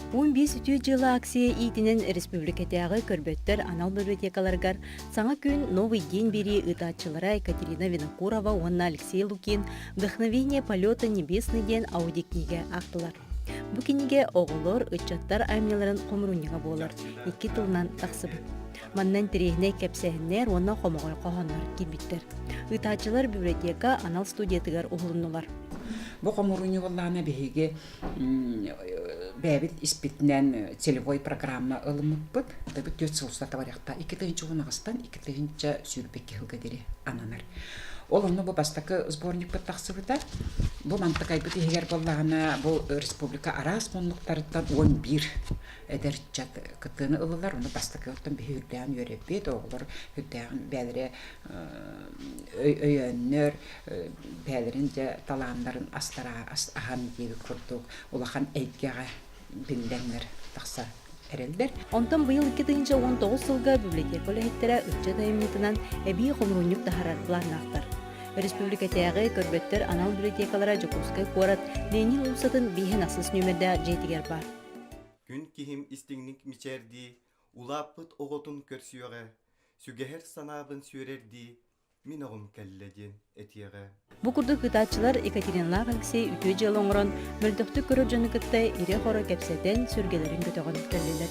15 үтүө дьыала акция иитинэн республикатааҕы көрбөттөр анал библиотекаларыгар Саҥа күн Новый день биэрии ыытааччылара Екатерина Винокурова уонна Алексей Лукин «Вдохновение полета небесный» диэн аудиокнигэ аахтылар. Бу кинигэ оҕолор, ыччаттар айымньыларын хомуруунньуга буолар, икки тылынан тахсыбыт. Манна интэриэһинэй кэпсээһиннэр уонна хомоҕой хоһооннор киирбиттэр. Ыытааччылар библиотека анал студиятыгар уһулуннулар. Бу хомуруунньук буоллаҕына биһиги бэйэбит испитинэн целевой программа ылыммыппыт. Бэбит түөрт сыл устата барыахта 2018-тан 2022 сылга диэри ананар. Ол онно бу бастакы сборникпыт тахсыбыта. Бу мантыкайбыт иһигэр буоллаҕына бу республика араас муннуктарыттан 11 эдэр ыччат кыттыыны ыллылар. Ону бастакы оттон биһи үрдээн үөрэппит, оҕолор үрдээн бэйэлэрэ өйөөннөр, бэйэлэрин дьэ талааннарын астара аһан диэбит курдук улахан эйгэҕэ биллэннэр тахса эрэллэр. Онтон быйыл 2019 сылга библиотека үлэһиттэрэ ыччат айымньытынан эбии хомуруунньук таһаарар былааннаахтар. Республикатааҕы көрбөттөр анал библиотекалара Дьокуускай куорат Ленин уулуссатын биэһин ахсыс нүөмэрдээх дьиэтигэр баар. Күн киһим истиҥник мичээрдии, улааппыт оҕотун көрсүөҕэ, сүгэһэр санаабын сүөрэрдии, мин оҕом кэллэ диэн этиэҕэ. Бу курдук ыытааччылар Екатериналаах Алексей үтүө дьыала оҥорон, мөлтөхтүк көрөр дьону кытта ирэ-хоро кэпсэтэн, сүргэлэрин көтөҕөн кэллилэр.